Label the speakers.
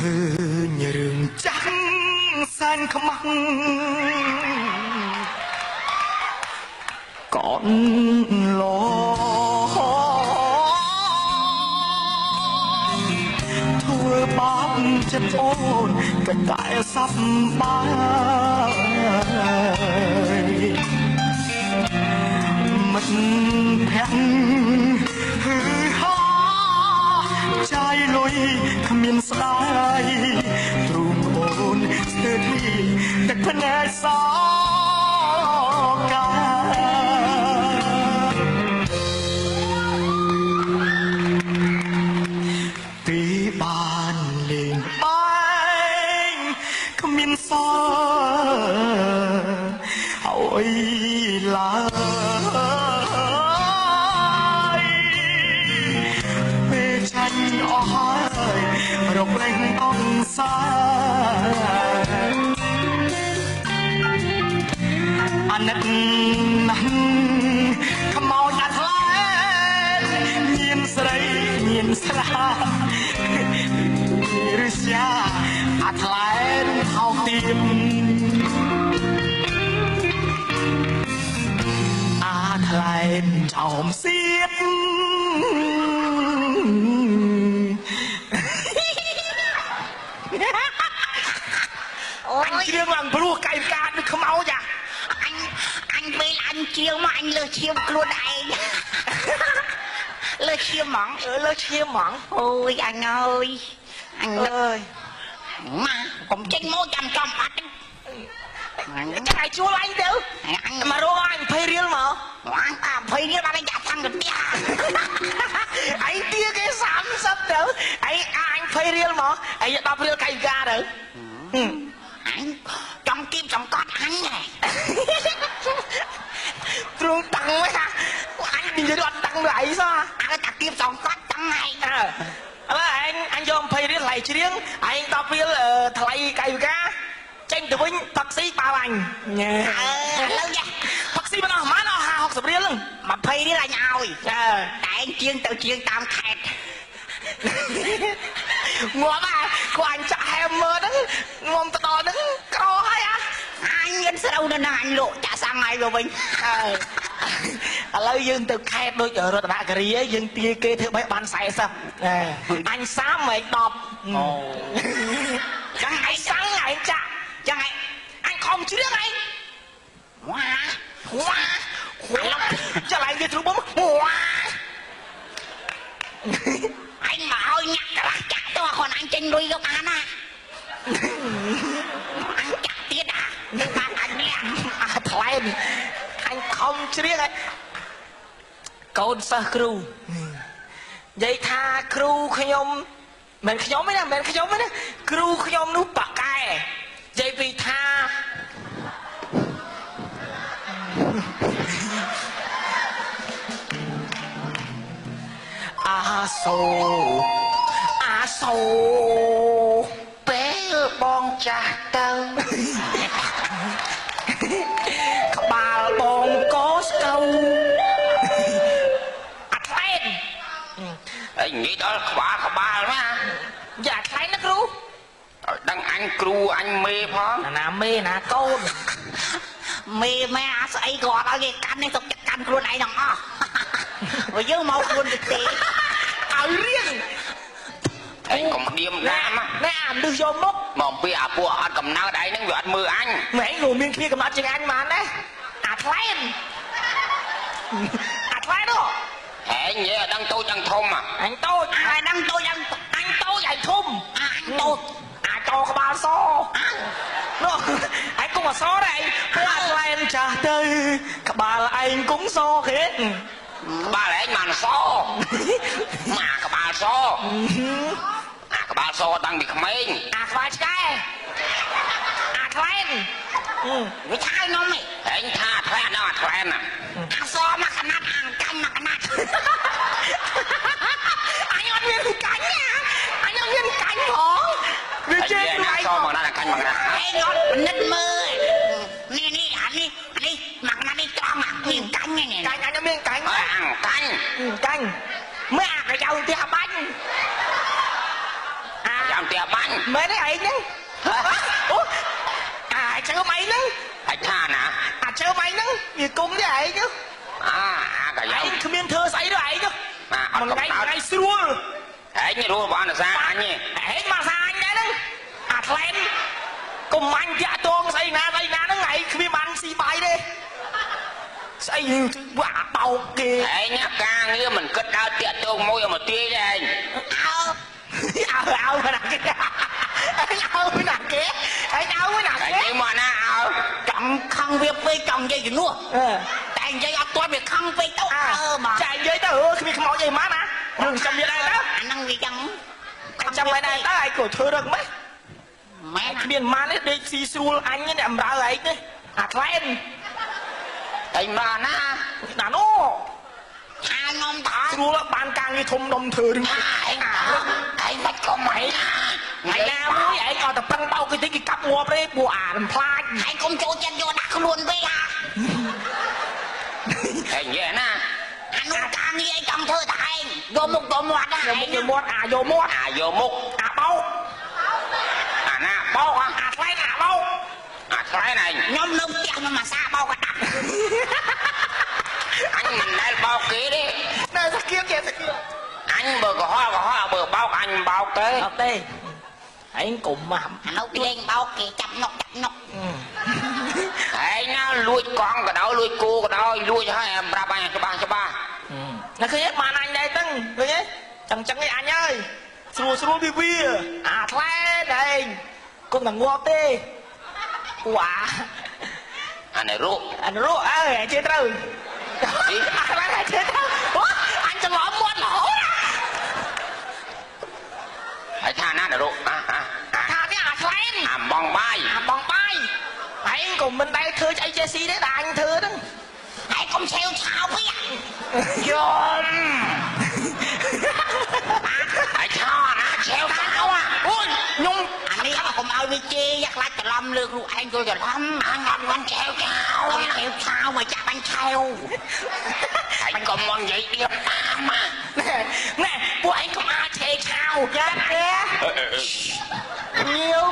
Speaker 1: ឃើញរឿងចាស់សែនខ្មាស់កនលោធ្វើបាបចិត្តអូនកតែសັບបាយមិត្តភក្តិហឺហាចាយលុយគ្មានស្ដាយទ្រូងអូនស្ទើរទីទឹកភ្នែកសកាទីបានលេងបែងគ្មានសល់ហើយឡើយពេលចាញ់អស់ហើយរកលេងអង្សាអាណិតណាស់ខ្មោចអាថ្លែងញៀនស្រីញៀនស្រាឬស្យាអាថ្លែងថោកទាបអាថ្លែងឆោមសៀត
Speaker 2: អូ
Speaker 1: អញ
Speaker 2: យ
Speaker 1: ជ្រៀងឡើងព្រោះកាយវិការដូចខ្មោចអា
Speaker 2: អញពេលអញជ្រៀងមកអញលើសឈាមខ្លួនឯងលើសឈាមហ្មង
Speaker 1: អឺលើឈាមហ្មង
Speaker 2: អូយអញអើយអញ
Speaker 1: អើយ
Speaker 2: ម៉ាកុំចេញមកចាំចំអត់អញ
Speaker 1: ចាំឲ្យជួលអញទៅ
Speaker 2: អញ
Speaker 1: មករកអញ20រៀលមក
Speaker 2: អញអា20រៀលបានអញចាក់សាំងទៅផ្ទះ
Speaker 1: អញទាគេ30ទៅអញអញ20រៀលមកអញ10រៀលកាយវិការទៅ
Speaker 2: អញចង់គៀបចង្កត់អញហ៎
Speaker 1: ទ្រូងតាំងហ៎អញនិយាយអត់តាំងលើអីសោះ
Speaker 2: អើតាគៀបចង្កត់តាំងឯង
Speaker 1: អើឥឡូវឯងអញយក20រៀលថ្លៃច្រៀងឯង10រៀលថ្លៃកាយវិការចេញទៅវិញផឹកស៊ីបាវអញញ៉ែ
Speaker 2: អើឥឡូវយ៉ា
Speaker 1: ផឹកស៊ីមិនអស់ប៉ុន្មានអស់50 60រៀលហ្នឹង
Speaker 2: 20រៀលអញឲ្យ
Speaker 1: អើ
Speaker 2: តែឯងជាងទៅជាងតាមខេត្ត
Speaker 1: ងាប់អាគាត់អញចាក់ហែមមើហ្នឹងងំទៅដល់ហ្នឹងក្រហើយអា
Speaker 2: អញមានស្រូវនៅណាអញលក់ចាក់សាំងឲ្យទៅវិញ
Speaker 1: អើឥឡូវយើងទៅខេត្តដូចរតនគិរីឯងយើងទាគេធ្វើបេះបាន40អើអញ30ឯង10
Speaker 2: អូចឹង
Speaker 1: ឯង
Speaker 2: ឯង
Speaker 1: សាំងឯងចាក់
Speaker 2: ចឹងឯង
Speaker 1: អញខំជ្រៀងឯង
Speaker 2: វ៉ា
Speaker 1: វ៉ាវ៉ាចាក់ឯងវាទ្រូបំវ៉ា
Speaker 2: អញមកឲ្យញាក់ក្រាស់ចាក់ទៅអាខ្លួនអញចេញលុយក៏បានណាអញចាក់ទៀតអានឹងបានអញលាក់
Speaker 1: អាថ្លែនអញខំជ្រៀងឯងកូនសិស្សគ្រូនិយាយថាគ្រូខ្ញុំមិនខ្ញុំទេណាមិនខ្ញុំទេណាគ្រូខ្ញុំនោះប៉ាកែនិយាយពីថាអាសូអាសូ
Speaker 3: ពេលបងចាស់ទៅ
Speaker 1: ក្បាលបងកស្កៅអាថ្លែន
Speaker 3: អីនិយាយដល់ក្បាលក្បាលមក
Speaker 1: យ៉ាអាថ្លែនណាគ្រូ
Speaker 3: ឲ្យដឹងអញគ្រូអញមេផង
Speaker 1: ណាមេណាកូន
Speaker 2: មេម៉ែអាស្អីក៏អត់ឲ្យគេកាន់នេះទុកកាន់ខ្លួនឯងទាំងអស់បើយើងមកខ្លួនទៅទេ
Speaker 1: ឲ្យរៀង
Speaker 3: ឯងកុំឌៀមដាម
Speaker 1: ណែអាមនុស្សយកមុខ
Speaker 3: មកអំពីអាពួកអត់កំណើតឯងហ្នឹងវាអត់មើលអញ
Speaker 1: ម៉ែងមានគ្នាកំណត់ជាងអញបានដែរអាថ្លែនអាថ្លែននោះ
Speaker 3: ឯងនិយាយឲ្យដឹងតូចដឹងធំហ៎
Speaker 1: អញតូច
Speaker 2: អាដឹងតូចដឹង
Speaker 1: អញតូចឯងធំ
Speaker 2: អាអញតូច
Speaker 1: អាចោក្បាលសនោះឯងគង់អសដែរឯងពួកអាថ្លែនចាស់ទៅក្បាលឯងគង់សគេ
Speaker 3: ក្បាលឯងបានសមកក្បាលសអាក្បាលសតាំងពីក្មេង
Speaker 1: អាក្បាលឆ្កែអាថ្លែន
Speaker 2: វាថាឲ្យនំឯង
Speaker 3: ឯងថាអាថ្លែនដល់អាថ្លែនណា
Speaker 2: អាសមកកណាត់អាកាញ់មកកណាត់
Speaker 1: អញអត់មានកាញ់ណាអញអត់មានកាញ់ផងវាជេរខ្លួនឯង
Speaker 3: សមកណាស់អាកាញ់មកណាស់
Speaker 2: ឯងអត់ពិនិត្យមើលនេះនេះអានេះនេះមកកណាត់នេះត្រង់អានេះកាញ់នេះ
Speaker 1: កាញ់អញអត់មានកាញ់
Speaker 3: អើអាកាញ់
Speaker 1: កាញ់មើលអាកាយ៉ៅផ្ទះបាញ់អា
Speaker 3: យ៉ាំ តាមផ្ទះបាញ់
Speaker 1: មែនទេឯងហ្នឹងអូអាចើមឯងហ្នឹង
Speaker 3: អាចថាណា
Speaker 1: អាចើមឯងហ្នឹងវាគុំទេឯងហ្នឹង
Speaker 3: អាអាកាយ៉ៅ
Speaker 1: ឯងគ្មានធ្វើស្អីទេឯងហ្នឹង
Speaker 3: អត់
Speaker 1: មួយថ្ងៃថ្ងៃស្រួល
Speaker 3: ឯងរស់បានអាសាអញ
Speaker 1: ឯងមកសាអញដែរហ្នឹងអាថ្លែនកុំអញតាក់តងស្អីណាស្អីណាហ្នឹងឯងគ្មានបានស៊ីបាយទេស្អីវាបោកគេ
Speaker 3: ឯងការងារមិនគិតដើរតាក់តងមួយឲ្យមកទាយទេឯង
Speaker 2: អើ
Speaker 1: អើអើណាគេឯងអើណាគេឯងអើណាគេ
Speaker 3: ឯងមកណាអើ
Speaker 2: ចង់ខឹងវាពេកចង់និយាយជំនួសតែនិយាយអត់ទាន់វាខឹងពេកទៅអើមក
Speaker 1: ចានិយាយទៅគ្មានខ្មោចអីមកណារឿងចាំវាដែរទៅ
Speaker 2: អាហ្នឹងវាចឹង
Speaker 1: ចាំវាដែរទៅឯងក៏ធ្វើរឹងម៉េច
Speaker 2: ម៉ែ
Speaker 1: គ្មានម៉ានទេដេកស៊ីស្រួលអញអ្នកបំរើឯងទេអាថ្លែន
Speaker 3: ឯងមកណា
Speaker 1: ណានោះ
Speaker 2: ថាខ្ញុំថា
Speaker 1: ស្រួលបានការងារធំដុំធ្វើរឿង
Speaker 3: ឯងឯងមិនក៏មិន
Speaker 1: ឯណាមួយឯងក៏តែប៉ឹងបោកគេតិចគេកាប់ងាប់ទេពួកអារំផ្លាច
Speaker 2: ឯងកុំចូលចិត្តយកដាក់ខ្លួនពេកអា
Speaker 3: ឯងនិយាយណា
Speaker 2: អានោះការងារឯងចង់ធ្វើតែឯងយកមុខយកមាត់ណា
Speaker 1: យកមុខយកមាត់អាយកមាត់
Speaker 3: អាយកមុខ
Speaker 1: អាបោក
Speaker 3: អាណាបោក
Speaker 1: អាថ្លែងអាបោក
Speaker 3: អាថ្លែងឯង
Speaker 2: ខ្ញុំនៅផ្ទះខ្ញុំអាសាបោកកដាប់
Speaker 3: អញមិនដែលបោកគេទេ
Speaker 1: នៅសគៀគេសគៀ
Speaker 3: អញបើកុហកកុហកបើបោកអញបោកទេ
Speaker 1: អត់ទេឯងកុំម៉ាំ
Speaker 2: អានោះគេលេងបោកគេចាប់ណុកចាប់ណុក
Speaker 3: ឯងណាលួចកង់ក៏ដោយលួចគោក៏ដោយលួចហើយប្រាប់អញច្បាស់ច្បាស់
Speaker 1: ណាឃើញបានអញដែរទឹងឃើញទេចឹងចឹងឯងអញហើយស្រួលស្រួលវាវាអាថ្លែនឯងគុំតែងាប់ទេគួអា
Speaker 3: អានេះរុ
Speaker 1: អានេះរុអើឯងជឿត្រូវអាថ្លែនឯងជឿត្រូវអញច្រឡំមាត់រហូត
Speaker 3: ហើយថាណារុអាអា
Speaker 1: ថានេះអាថ្លែន
Speaker 3: អាបងបាយ
Speaker 1: អាបងបាយឯងក៏មិនដែលធ្វើអីចេះស៊ីទេតែអញធ្វើហ្នឹង
Speaker 2: ឯងកុំឆេវឆាវពេក
Speaker 3: យំឯឆោណាឆេវឆាវ
Speaker 1: អូយខ្ញុំ
Speaker 2: អានេះកុំឲ្យវាជេរខ្លាចច្រឡំលើខ្លួនឯងយល់ច្រឡំ
Speaker 3: អញអត់បានឆេវឆាវ
Speaker 2: ឆេវឆាវមកចាក់បាញ់ឆេវ
Speaker 3: ឯងកុំមកនិយាយទៀបតាម
Speaker 1: ណែពួកឯងកុំអាចឆេវឆាវ
Speaker 4: យ៉ាទេញៀវ